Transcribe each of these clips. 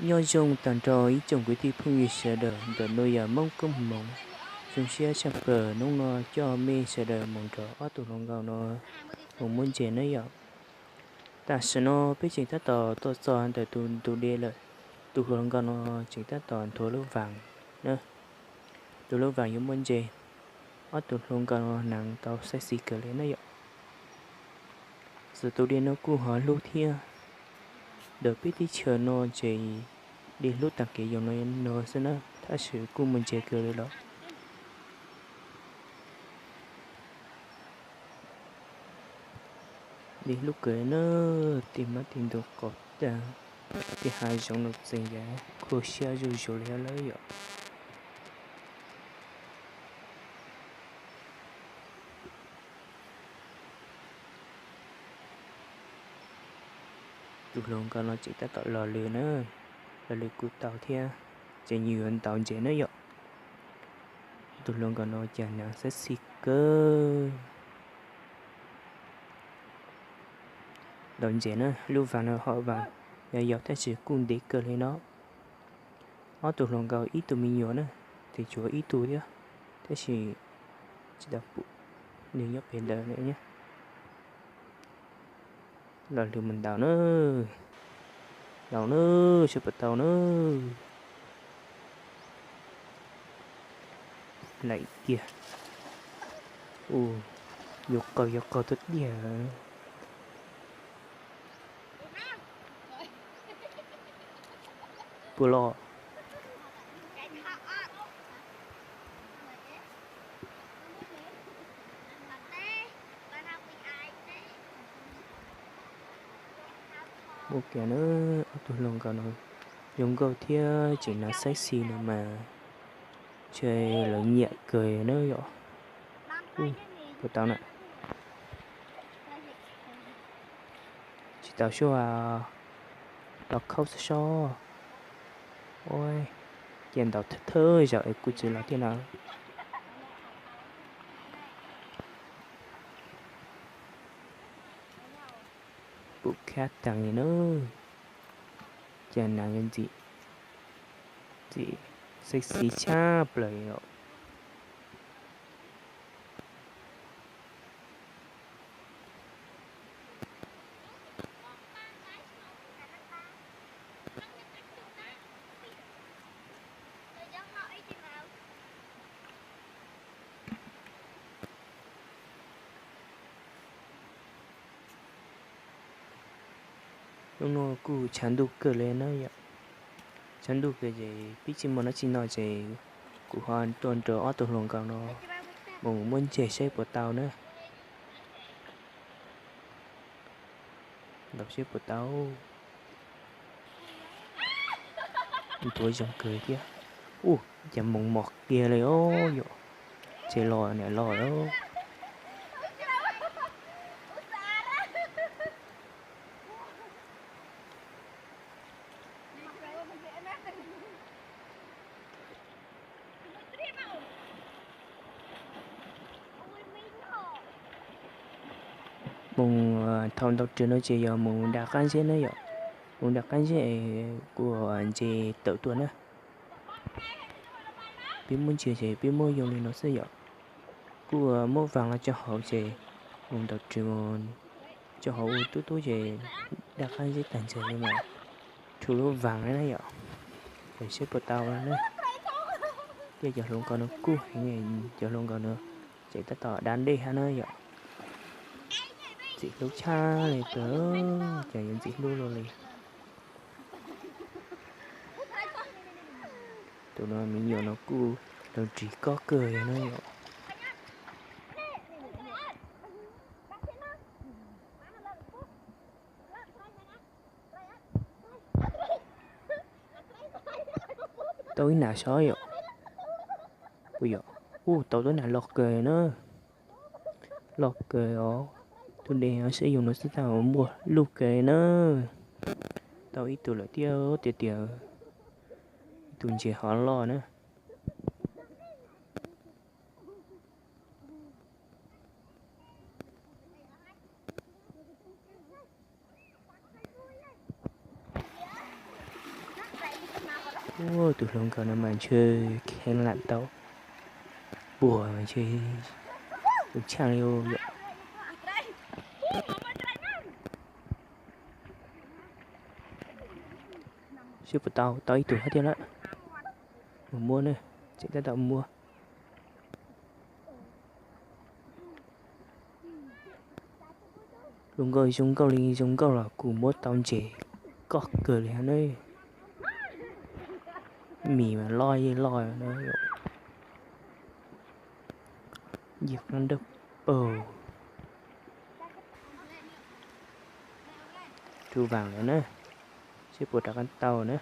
Nyob zoo tag nrho ib tsoom kwv tij phooj ywg sawv daws, ntawm no yog Hmoob Koob Hmoov. Zoo siab tshaj plaws hnub no coj mej sawv daws mus nrog ob tug hluas nkauj no mus muab ntses na yom. Tam sim no peb tseem tab tom tuaj txog ntawm tus ntug dej lawm. Tus hluas nkauj no tseem tab tom nthuav lub vaas na. Tus lub vaas yuav muab ntses. Ob tug hluas nkauj no hnav tau sexy kawg li na yom. Txawm tus dej no kuj ho hlub thiab. Ntawm peb teb chaws no ces dej hlub tag kev yoos no xwb na, tab sis kuj muaj ntses kawg li los. Dej hlub kawg na, tej hmab tej ntoo qaum tag, tej hav zoov no txeem yam khuab siab zuj zus li lawm yom. Tus hluas nkauj no tseem tab tom los lwm na, los lwm kuj tau thiab, ces nws yuav ntaus ntses na yom. Tus hluas nkauj no cas hnav sexy kawg. Ntaus ntses na, lub vaas no ho vaas yau yau tab sis kuj ntev kawg li no. Ob tug hluas nkauj ib tug me nyuam na, ces tshuav ib tug thiab, tab sis tsis tau pum, nws nyob pem ntawd na. Los lwm mus ntaus na, ntaus na, seb puas tau na. Laim kiag. Ua, yuav qaug yuav qaug tuaj tiag. Puas los? Muaj kiag na, ob tug hluas nkauj no zoo nkauj thiab tseem hnav sexy no mas ntshe lawv nyiam kawg na yom. Puas tau na? Tsis tau sub, los khaub xwb sob. Ua, cia ntaus thawj thawj zaum es kuj tsis los thiab na. Pum khab tag li na. Cas nas yuav ntxim, ntxim sexy tshaj plaws os. Hnub no kuj tshav ntuj kawg li na yom. Tshav ntuj kawg ces pib tsis muaj dab tsi noj ces kuv ho tuaj nrog ob tug hluas nkauj no mus muab ntses seb puas tau na. Ntaus seb puas tau. Nthuav zoo kawg thiab. Ua, cas moos mos kiag li os yom. Ces los niam los lawm. Mus thaum ntaus rwg no ces yog mus da qab zeb na yom. Mus da qab zeb es kuj ntse tawm tuaj na. Peb muab ntsia ces peb muab yoo li no xwb yom. Kuj muab vaas los tso hauv ces mus ntaus rwg mus tso hauv ua tub tub ces da qab zeb tag nrho li mas rhu lub vaas na yom. Ces seb puas tau na. Thiab cov hluas nkauj no kuj heev, cov hluas nkauj no tseem tab tom da dej hab na yom. Ntxim hlub tshaj li kawg, cas yuav ntxim hlub luaj li. Tus no me nyuam no kuj los ris kob kawg li na yom. Tau ib nam sob yom. Puas yom? Ua, tau tau ib nam loj kawg na. Loj kawg os. Tus dej seb yus no xwb tau muaj luj kawg na. Tau ib tug lawm thiab tiag tiag. Ib tug ntses hov loj na. Tus hluas nkauj no mas ntshe kheev lam tau puag ntshe tus tshaj li yom. Seb puas tau, tau ib tug thiab lawm. Mus muab na, tseem tab tom muab. Hluas nkauj zoo nkauj li zoo nkauj los kuj muab tau ntses koj kawg li na. Mis mas loj yeej loj na. Yij qab dawb paug. Rub vas lawm na, seb puas rov qab tau na.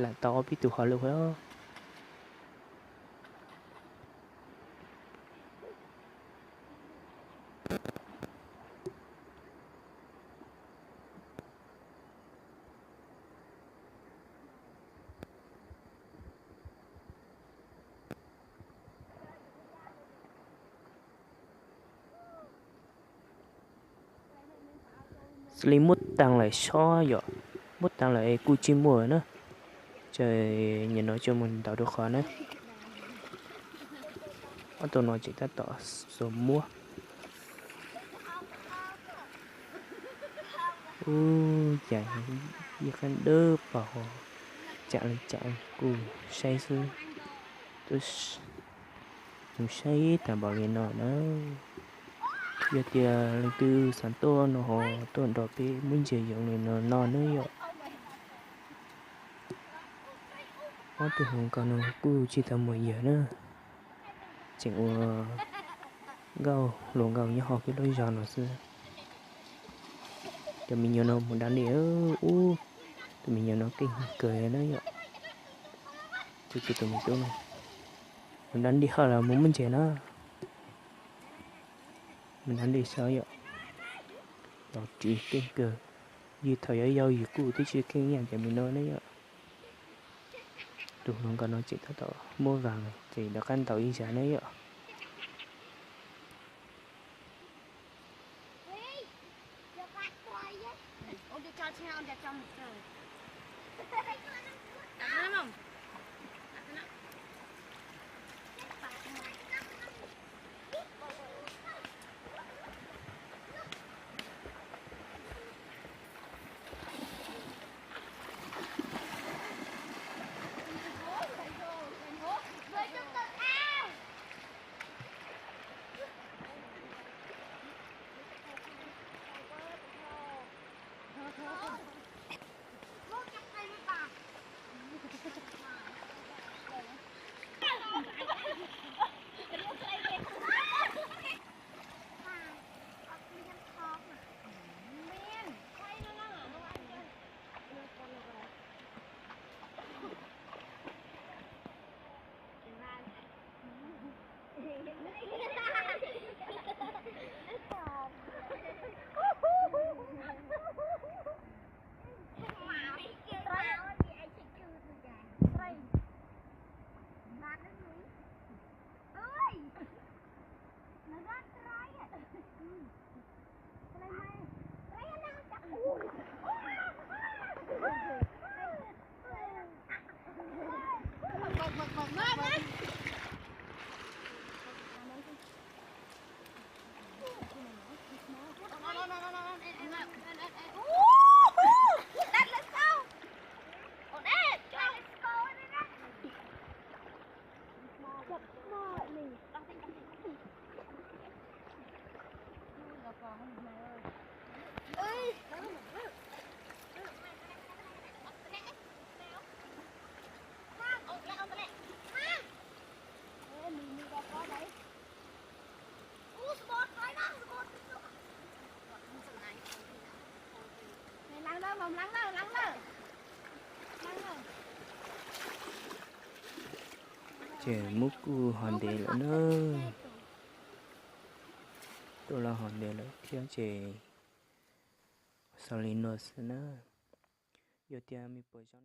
Lam tau ob peb tug hov lawm. Xws li muab tag lawm sob yom, muab tag lawm es kuj tsis muaj na. Ces nim no coj mus ntaus rau qhov na. Ob tug no tseem tab tom xuas muab. Ub, cas yij qab dawb paug, tsam li cas kuj saib xwb. Mus saib tag npaum li no na. Yog tias leej twg xav tuaj no ho tuaj nrog peb muab ntses yoov li no no nawb yom. Ob tug hluas nkauj no kuj tsis tau muaj yawg na, tseem ua nkauj hluas nkauj nyob hauv peb lub zos no xwb. Cov me nyuam no mus da dej, ub, tus me nyuam no keej kawg na yom. Tus tus me tub no mus da dej ho los mus muab ntses na. Mus da dej xwb yom. Los ris keej kawg. Yus thaum yau yau yus kuj twb tsis keej ib yam cov me no ne yom. Tus hluas nkauj no tseem tab tom muab vas ces rov qab ntaus ib zaug ne yom. Ces muab kuj ho ntev lawm na. Tuaj los ho ntev lawm thiab ces xaus li no xwb na. Yog tias me puas zoo